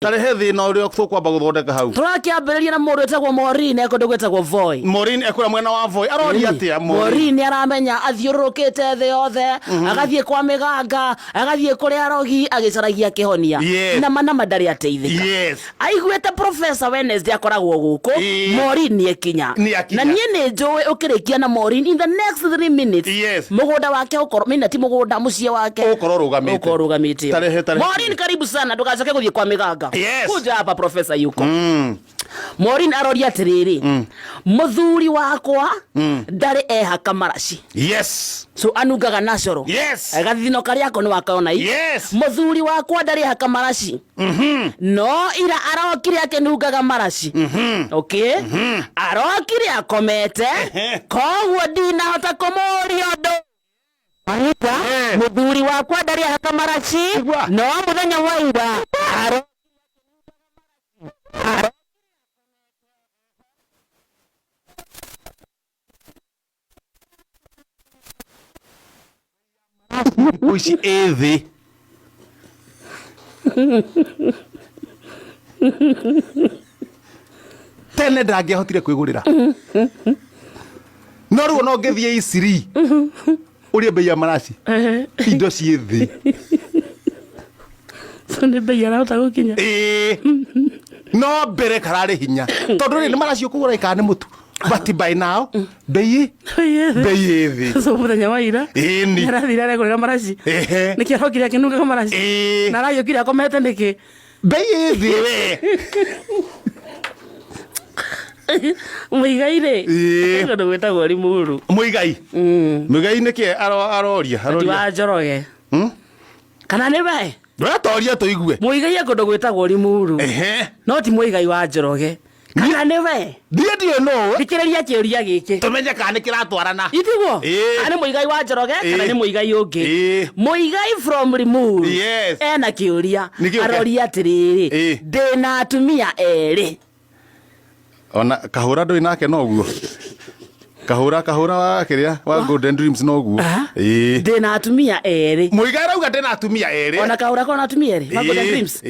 Tarehe thĩna ũrĩa tũkwamba gũthondeka hau. Tũrakĩambĩrĩria na mũndũ wĩtagwo Maureen e kũndũ gwĩtagwo Voi. Maureen ekũrĩa mwena wa Voi. Aroria atĩa Maureen? Maureen nĩ aramenya athiũrũrũkĩte thĩ yothe, agathiĩ kwa mĩganga, agathiĩ kũrĩ arogi agĩcaragia kĩhonia. Nama nama ndarĩ ateithĩka. Aiguĩte Professor Wednesday akoragwo gũkũ, Maureen nĩ ekinya. Nĩ akinya. Na niĩ nĩ njũĩ ũkĩrĩkia na Maureen in the next 3 minutes, mũgũnda wake ũkorwo, mina ti mũgũnda, mũciĩ wake Ũgũkorwo ũrũgamĩte. Ũgũkorwo ũrũgamĩte. Tarehe, tarehe. Maureen, karibu sana, ndũgacoke gũthiĩ kwa mĩganga. Kuja hapa Professor yuko. Maureen aroria atĩrĩrĩ, mũthuri wakwa ndarĩ ehaka maraci. So anungaga natural. Gathithino karĩa ako nĩ wakona i. Mũthuri wakwa ndarĩ ehaka maraci. No ira arokire akĩnungaga maraci. Okay? Arokire akomete. Koguo ndinahota kũmũria ũndũ. Anita, mũthuri wakwa ndarĩ ehaka maraci. Igua. No mũthenya wa ira Thikũ ici ĩ thĩ. Tene ndangĩahotire kwĩgũrĩra. No rĩu ona ũngĩthiĩ Isiri ũrĩe bei ya maraci indo ciĩ thĩ. So nĩ bei arahota gũkinya. Ĩĩ. No mbere kararĩ hinya tondũ rĩ nĩ maraci ũkũgũra kana nĩ mũtu, but by now bei bei ĩ thĩ. So mũthenya wa ira Ĩni. Arathire aregũrĩra maraci. Nĩkĩ arokire akĩnungaga maraci? Na aragĩũkire akomete nĩkĩ? Bei ĩ thĩ we. Mũigai rĩ, kũndũ gwĩtagwo Limuru. Mũigai. Mũigai nĩkĩ aroria? Ti Aroria. wa Njoroge. Kana nĩ we? Ndũratoria tũigue. Mũigai e kũndũ gwĩtagwo Limuru. No ti Mũigai wa Njoroge. Kana nĩ we? Ndiĩ ndiũĩ nũ. Thikĩrĩria kĩũria gĩkĩ. Tũmenye kana nĩ kĩratwarana. Itiguo? Kana nĩ Mũigai wa Njoroge kana nĩ Mũigai ũngĩ. Mũigai from Limuru. Ena kĩũria. Nĩ kĩũ kĩa? Aroria atĩrĩrĩ, ndĩna atumia erĩ. Ona kahũra ndũĩ nake noguo. Kahũra, kahũra wa kĩrĩa, wa Golden Dreams noguo. Ndĩna atumia erĩ. Mũigai arauga ndĩna atumia erĩ. Ona kahũra kona atumia erĩ, wa Golden Dreams.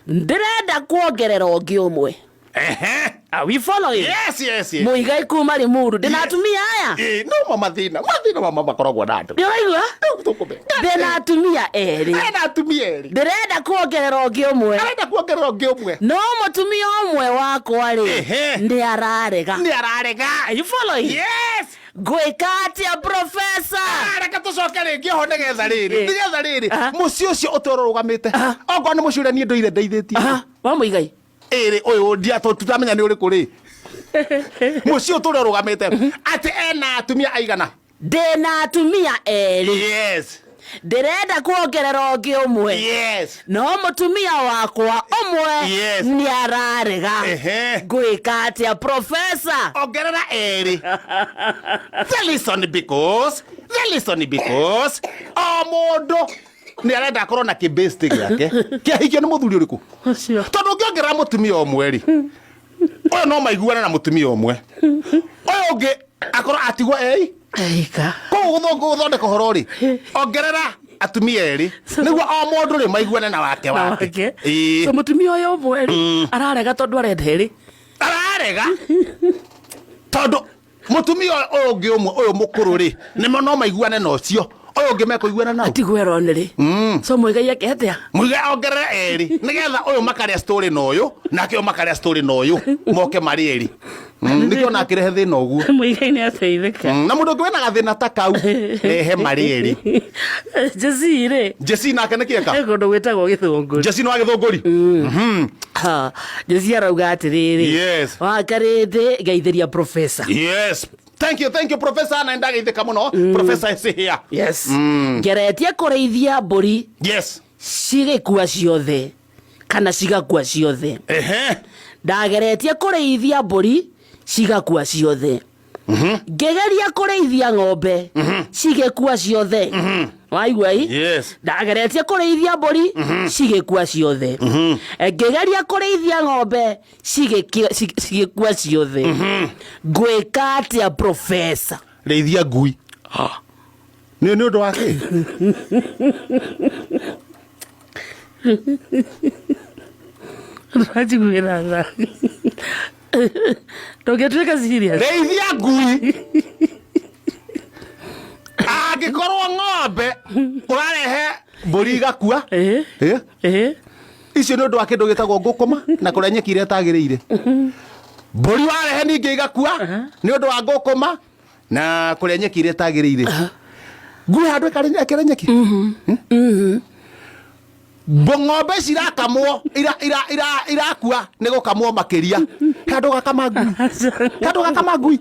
Ndĩrenda kuongerera ũngĩ ũmwe. Are we following? Yes. Mũigai kuma Limuru. Ndĩna atumia aya. No ma mathĩna, mathĩna mama makoragwo na andũ. Nĩ ũraigua? Tũkũme. Ndĩna atumia erĩ. Ena atumia erĩ. Ndĩrenda kuongerera ũngĩ ũmwe. Arenda kuongerera ũngĩ ũmwe. No mũtumia ũmwe wakwa rĩ, nĩ ararega. Nĩ ararega. Are you following? Yes. Ngwĩka atĩa professor? Reke tũcoke rĩngĩ ho nĩgetha rĩrĩ. Nĩgetha rĩrĩ. Mũciĩ ũcio ũtũre ũrũgamĩte. Okorwo nĩ mũciĩ ũrĩa niĩ ndũire ndeithĩtie. Wa Mũigai. Ĩrĩ ũyũ ndia tũtamenya nĩ ũrĩkũ rĩ. Mũciĩ ũtũre ũrũgamĩte. Atĩ ena atumia aigana? Ndĩna atumia erĩ. Ndĩrenda kuongerera ũngĩ ũmwe. No mũtumia wakwa ũmwe nĩ ararega. Ngwĩka atĩa professor? Ongerera erĩ. The reason because, the reason because o mũndũ nĩ arenda akorwo na kĩbesti gĩake. Kĩahikio nĩ mũthuri ũrĩkũ? Ũcio. Tondũ ũngĩongerera mũtumia ũmwe rĩ, ũyũ no maiguane na mũtumia ũmwe. Ũyũ ũngĩ akorwo atigwo ei. Eika. Koguo gũthondeka ũhoro rĩ, ongerera atumia erĩ nĩguo o mũndũ rĩ maiguane na wake Na wake. wake. So mũtumia ũyũ ũmwe rĩ, ararega tondũ arenda erĩ. Ararega tondũ mũtumia ũyũ ũngĩ ũmwe ũyũ mũkũrũ rĩ, nĩmo no maiguane na ũcio. Ũyũ ũngĩ mekũiguana nau. Atigwo erwo nĩ rĩ. So Mũigai eke atĩa? Mũigai ongerere erĩ nĩgetha ũyũ makarĩa story na ũyũ nake ũyũ makarĩa story na ũyũ moke marĩ erĩ. Nĩkĩo ona akĩrehe thĩna ũguo. Mũigai nĩ ateithĩka. Na mũndũ ũngĩ wĩna gathĩna ta kau rehe marĩ erĩ. Jesse rĩ. Jesse nake nĩ kĩeka? He kũndũ gwĩtagwo Gĩthũngũri. Jesse nĩ wa Gĩthũngũri? Ha, Jesse arauga atĩrĩrĩ. Wakarĩte geithĩria professor. Yes. Thank you, thank you professor, na ndageithĩka mũno. Professor is here. Yes. Ngeretie kũrĩithia mbũri. Cigĩkua ciothe kana cigakua ciothe. Ndageretie kũrĩithia mbũri cigakua ciothe. Ngĩgeria kũrĩithia ng'ombe cigĩkua ciothe. Waigua i? Ndageretie kũrĩithia mbũri cigĩkua ciothe. Ngĩgeria kũrĩithia ng'ombe cigĩkua ciothe. Ngwĩka atĩa professor? Rĩithia ngui. Nĩ ũndũ wa kĩ? Ndũranjiguĩra tha. Ndũngĩtuĩka serious. Rĩithia ngui. Angĩkorwo ng'ombe ũrarehe mbũri igakua. Ĩĩ. Ĩĩ. Icio nĩ ũndũ wa kĩndũ gĩtagwo ngũkũma na kũrĩa nyeki ĩrĩa ĩtagĩrĩire. Mbũri warehe ningĩ igakua nĩ ũndũ wa ngũkũma na kũrĩa nyeki ĩrĩa ĩtagĩrĩire. Ngui handũ ĩkarĩa nyeki. Ng'ombe ici irakamwo irakua nĩ gũkamwo makĩria. Handũ gakama ngui. Handũ gakama ngui.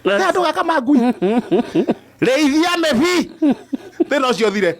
Handũ gakama ngui. Rĩithia mĩbi. Thĩna ũcio ũthire.